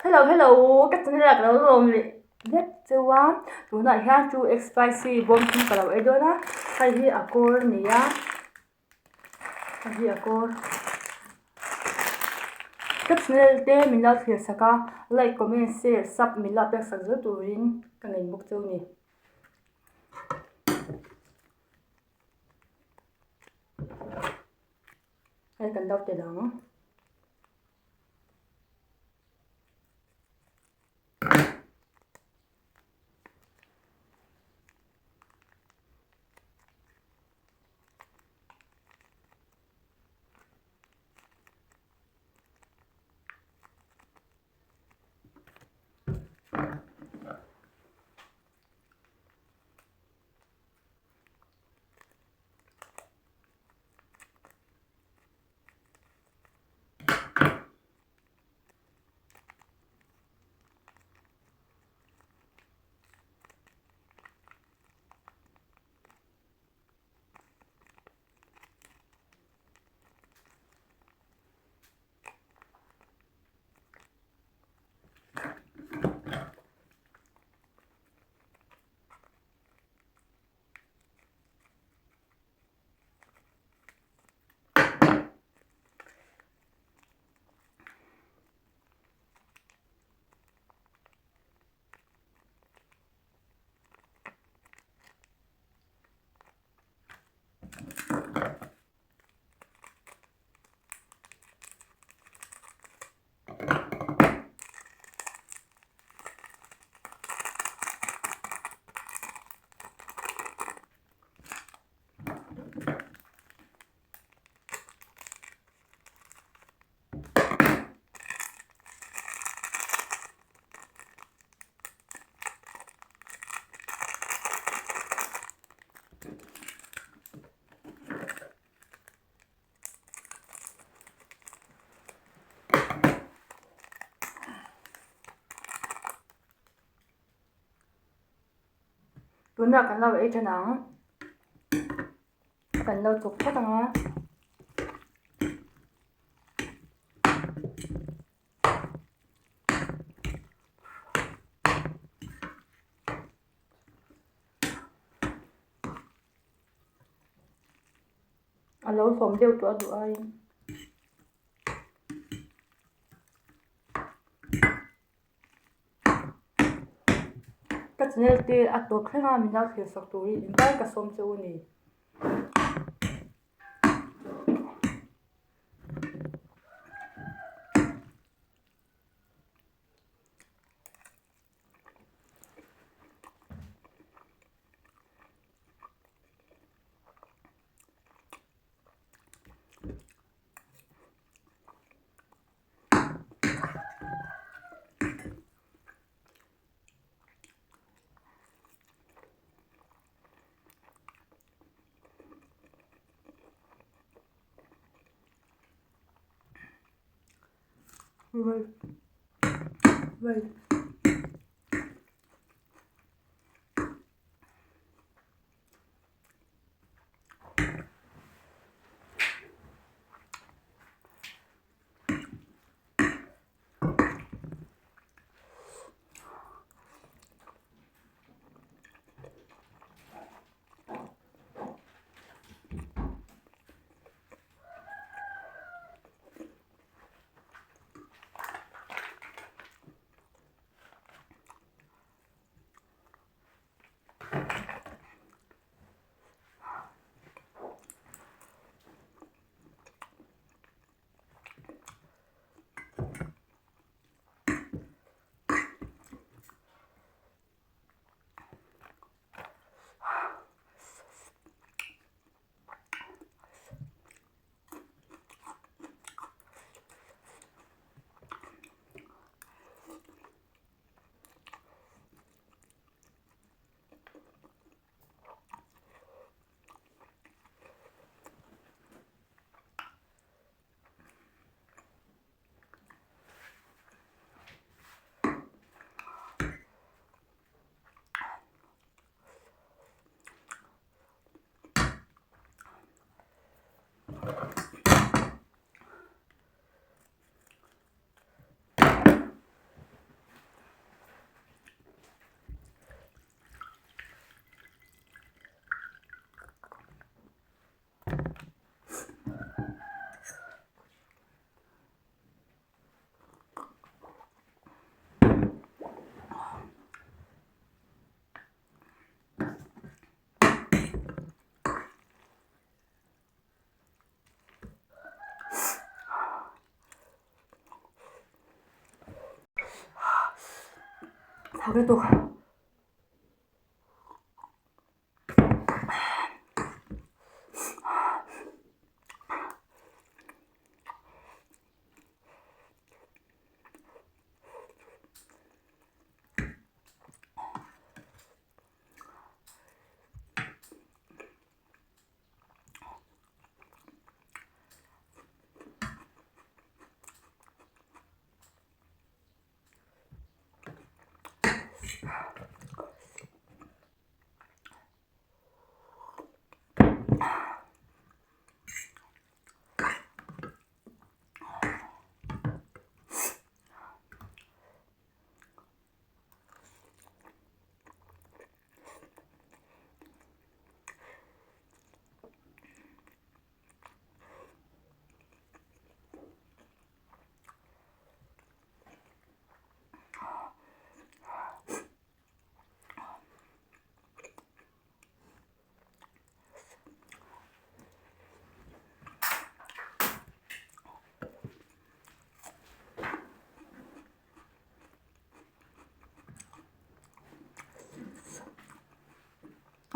Hello hello ka channel ah ka lo lawm leh vek cheu a tunah hian two x spicy bawm thum ka lo ei dawn a hei hi a kawr a ni a hei hi a kawr ka channel te min lo thlir sak a like comment share sub min lo pek sak zel turin ka ngen bawk cheu a ni. Hei kan lo tel ang. Tunah kan lo ei ṭan ang. Kan lo chuk phawt ang a. A lo hlawm deuh tawh a duh aiin. Ka channel te a tawp thleng a min lo thlir sak turin engkai ka sawm che u ni. Wait. Wait. Thak lutuk.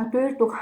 A tui lutuk.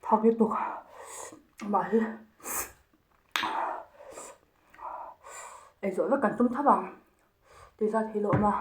Thak lutuk amah hi ei zawh vek kan tum tho ang tih zat hi lawm a.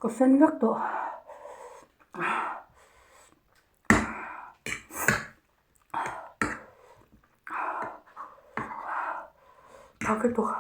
Ka sen vek tawh. Thak lutuk.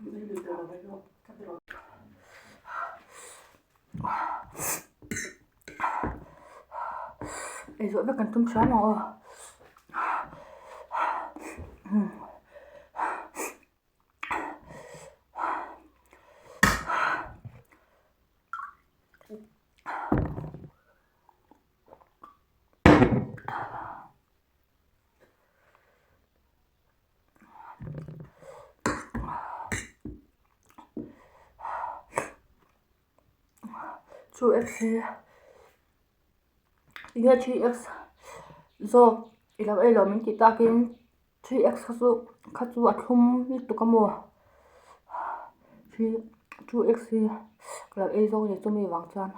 Ei zawh vek kan tum hram ang aw. Two x hi tinge 3x zawk i lo ei lo min tih takin 3x kha chu kha chu a thlum lutuk a maw 2x hi ka lo ei zawk a ni chumi vang chuan.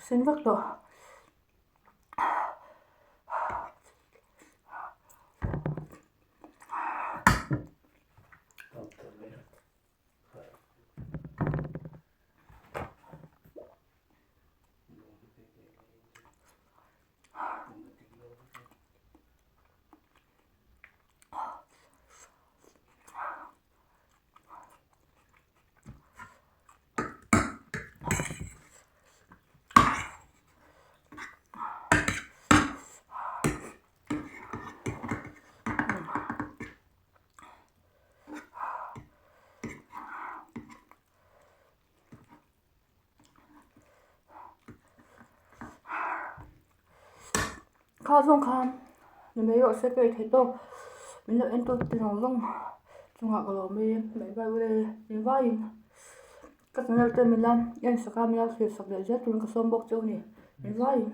Sen vak tawh. Kha zawng khan ni mai rawh se ka ei theih tawk min lo en tawk te zawng zawng chungah ka lo mai mai bai ule in vaiin ka channel te min la en sak a min la thlir sak leh zel turin ka sawm bawk cheu a ni in vaiin.